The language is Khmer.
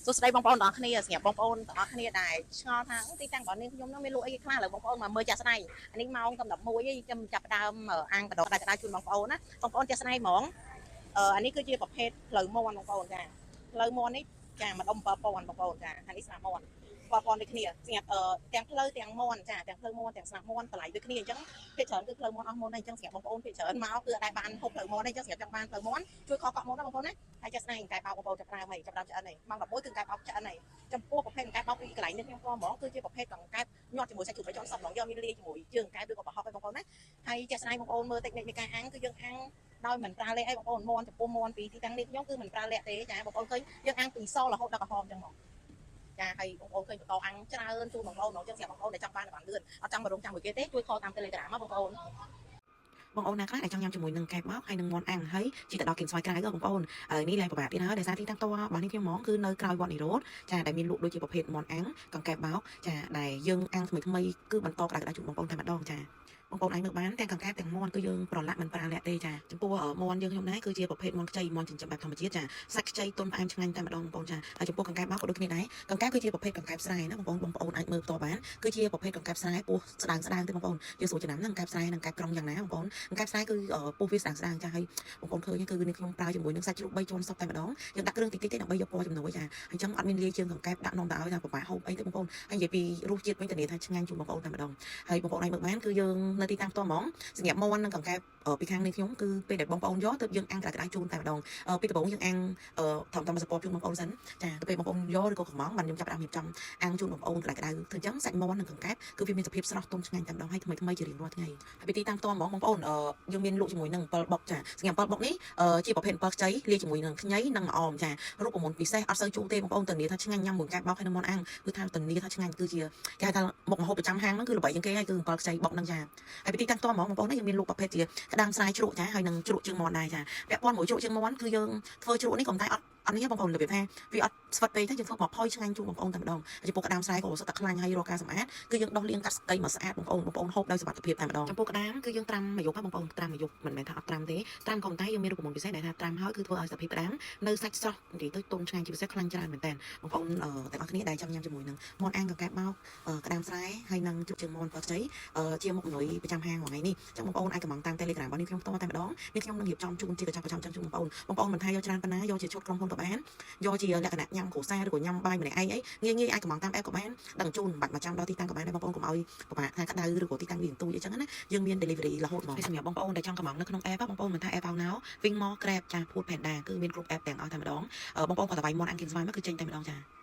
សួស្តីបងប្អូនទាំងអស់គ្នាសម្រាប់បងប្អូនទាំងអស់គ្នាដែលឆ្ងល់ថាទីតាំងរបស់នាងខ្ញុំនោះមានលក់អីខ្លះឥឡូវបងប្អូនមកមើលចាក់ស្ដែងអានេះម៉ោងកំ11ឯងខ្ញុំចាប់ផ្ដើមអាំងបដកក្តៅៗជូនបងប្អូនណាបងប្អូនចាក់ស្ដែងហ្មងអានេះគឺជាប្រភេទផ្លូវមន់បងប្អូនចាផ្លូវមន់នេះចាម្ដុំ7000បងប្អូនចាអានេះស្នាមន់7000ដូចគ្នាសម្រាប់ទាំងផ្លូវទាំងមន់ចាទាំងផ្លូវមន់ទាំងស្នាមន់តម្លៃដូចគ្នាអញ្ចឹងភាគច្រើនគឺផ្លូវមន់អស់មុនហើយអញ្ចឹងសម្រាប់បងប្អូនភាគច្រើនមកគឺអត់ដែលបានហូបផ្លូវមន់ទេអញ្ចឹងសម្រាប់ចង់បានផ្លូវមន់ជួយខកកក់មុនណាបងប្អូនណា ហើយចាស់ស្នេហ៍កែបោកបងប្អូនចាប់ដើមហើយចាប់ដើមឆ្អិនហើយម៉ោង11គឺកែបោកឆ្អិនហើយចំពោះប្រភេទកែបោកពីកន្លែងនេះខ្ញុំក៏ហ្មងគឺជាប្រភេទកង្កែបញាត់ជាមួយសាច់ជ្រូកបីជាន់សពហ្មងយកមានលាយជាមួយជើងកែបឬក៏ប្រហុកឲ្យបងប្អូនណាហើយចាស់ស្នេហ៍បងប្អូនមើលតិចនិចនៃការអាំងគឺយើងអាំងដោយមិនប្រើលេខអីបងប្អូនមន់ចំពោះមន់ពីទីតាំងនេះខ្ញុំគឺមិនប្រើលាក់ទេចាបងប្អូនឃើញយើងអាំងពីសរហូតដល់ក្រហមអញ្ចឹងហ្មងចាហើយបងប្អូនឃើញបន្តអាំងច្រើនជូនបងប្អូនហ្មងចឹងស្រាប់បងប្អូនដែលចង់បានបានលឿនអត់ចង់មករងចាំមួយគេទេជួយ call តាម Telegram មកបងប្អូន បងប្អូនណាខ្លះដែលចង់ញ៉ាំជាមួយនឹងកែបបោកហើយនឹងមាន់អាំងហើយជិះទៅដល់គៀងស្វាយក្រៅបងប្អូនឥឡូវនេះឡើងពិបាកទៀតហើយដោយសារទីតាំងផ្ទាល់របស់នេះខ្ញុំហ្មងគឺនៅក្រោយវត្តនិរោធចាដែលមានលក់ដូចជាប្រភេទមាន់អាំងកង្កែបបោកចាដែលយើងអាំងថ្មីថ្មីគឺបន្តក្តៅក្តៅជូនបងប្អូនតែម្ដងចាបងប្អូនអាចមើលបានទាំងកង្កែបទាំងមាន់គឺយើងប្រឡាក់មិនប្រើលាក់ទេចាចំពោះមាន់យើងខ្ញុំដែរគឺជាប្រភេទមាន់ខ្ចីមាន់ចិញ្ចឹមបែបធម្មជាតិចាសាច់ខ្ចីទន់ផ្អែមឆ្ងាញ់តែម្ដងបងប្អូនចាហើយចំពោះកង្កែបបោកក៏ដូចគ្នាដែរកង្កែបគឺជាប្រភេទកង្កែបស្រែណាបងប្អូនបងប្អូនអាចមើលផ្ទាល់បានគឺជាប្រភេទកង្កែបស្រែពោះស្ដើងស្ដើងទេបងប្អូនយើងស្រួលចំណាំហ្នឹងកង្កែបស្រែនិងកង្កែបក្រុងយ៉ាងណាបងប្អូនកង្កែបស្រែគឺពោះវាស្ដើងស្ដើងចាហើយបងប្អូនឃើញគឺនេះខ្ញុំប្រើជាមួយនឹងសាច់ជ្រូក3ជាន់សុទ្ធតែម្ដងយើងដាក់គ្រឿងតិចតិចទេដើម្បីយកពណ៌ជំនួយចាអញ្ចឹងអត់មានលាយជើងកង្កែបដាក់នំទៅឲ្យថាពិបាកហូបអីទេបងប្អូនហើយនិយាយពីរសជាតិវិញធានាថាឆ្ងាញ់ជូនបងប្អូនតែម្ដងហើយបងប្អូនអាចមើលបានគឺយើងនៅទីតាំងផ្ទាល់ហ្មងសម្រាប់មាន់និងកង្កែបពីខាងនេះខ្ញុំគឺពេលដែលបងប្អូនយកទើបយើងអាំងក្តៅៗជូនតែម្ដងពីដំបូងយើងអាំងធំតាមសពតជូនបងប្អូនសិនចាទៅពេលបងប្អូនយកឬក៏កំងបានខ្ញុំចាប់ផ្ដើមរៀបចំអាំងជូនបងប្អូនក្តៅៗធ្វើអញ្ចឹងសាច់មាន់និងកង្កែបគឺវាមានសភាពស្រស់ទន់ឆ្ងាញ់តែម្ដងហើយថ្មីថ្មីជារៀងរាល់ថ្ងៃហើយពីទីតាំងផ្ទាល់ហ្មងបងប្អូនយើងមានលក់ជាមួយនឹងអំពិលបុកចាសម្រាប់អំពិលបុកនេះជាប្រភេទអំពិលខ្ចីលាយជាមួយនឹងខ្ញីនិងម្អមចារូបមន្តពិសេសអត់សូវជូរទេបងប្អូនធានាថាឆ្ងាញ់ញ៉ាំមួយកែបបោកហើយនឹងមាន់អាំងគឺថាធានាថាឆ្ងាញ់គឺជាគេហៅថាមុខម្ហូបប្រចាំហាងហ្នឹងគឺល្បីជាងគេហើយគឺអំពិលខ្ចីបុកហ្នឹងចាហើយពីទីតាំងផ្ទាល់ហ្មងបងប្អូនណាយើងមានលក់ប្រភេទជាក្តាមស្រែជ្រក់ចាហើយនឹងជ្រក់ជើងមាន់ដែរចាពាក់ព័ន្ធមួយជ្រក់ជើងមាន់គឺយើងធ្វើជ្រក់នេះក៏តែអត់អត់នេះបងប្អូនរបៀបថាវាអត់ស្វិតពេកទេយើងធ្វើមកផុយឆ្ងាញ់ជូនបងប្អូនតែម្ដងចំពោះក្តាមស្រែក៏សុទ្ធតែខ្លាញ់ហើយរកការសម្អាតគឺយើងដោះលាងកាត់ស្កៃមកស្អាតបងប្អូនបងប្អូនហូបដោយសុវត្ថិភាពតែម្ដងចំពោះក្តាមគឺយើងត្រាំមួយយប់បងប្អូនត្រាំមួយយប់មិនមែនថាអត់ត្រាំទេត្រាំក៏តែយើងមានរូបមន្តពិសេសដែលថាត្រាំហើយគឺធ្វើឲ្យសភាពក្តាមនៅសាច់ស្រស់និយាយទៅទន់ឆ្ងាញ់ជាពិសេសខ្លាញ់ច្រើនមែនតើបងប្អូនទាំងអស់គ្នាដែលចង់ញ៉ាំជាមួយនឹងមាន់អាំងកង្កែបបោកក្តាមស្រែហើយនិងជ្រក់ជើងមាន់ពណ៌ខ្ចីជាមុខមនុយប្រចាំហាងថ្ងៃនេះចឹងបងប្អូនអាចកំងតាម Telegram របស់នេះខ្ញុំផ្ទាល់តែម្ដងនេះខ្ញុំនឹងរៀបចំជូនជាកញ្ចប់ប្រចាំចឹងជូនបងប្អូនបងប្អូនមិនថាយកច្រើនប៉ុណ្ណាយកជាឈុតក្រុមហ៊ុនក៏បានយកជាលក្ខណៈញ៉ាំគ្រួសារឬក៏ញ៉ាំបាយម្នាក់ឯងអីងាយងាយអាចកំងតាម app ក៏បានដឹងជូនមិនបាច់មកចាំដល់ទីតាំងក៏បានដែរបងប្អូនកុំឲ្យពិបាកថាក្តៅឬក៏ទីតាំងវាទូចអីចឹងណាយើងមាន delivery រហូតមកហើយសម្រាប់បងប្អូនដែលចង់កំងនៅក្នុង app បងប្អូនមិនថា app ណៅ Wingmo Grab ចា Food Panda គឺមានគ្រប់ app ទាំងអស់តែម្ដងបងប្អូនក៏តវាយមាន់អាំងគៀនស្វាយមកគឺចេញតែម្ដងចា។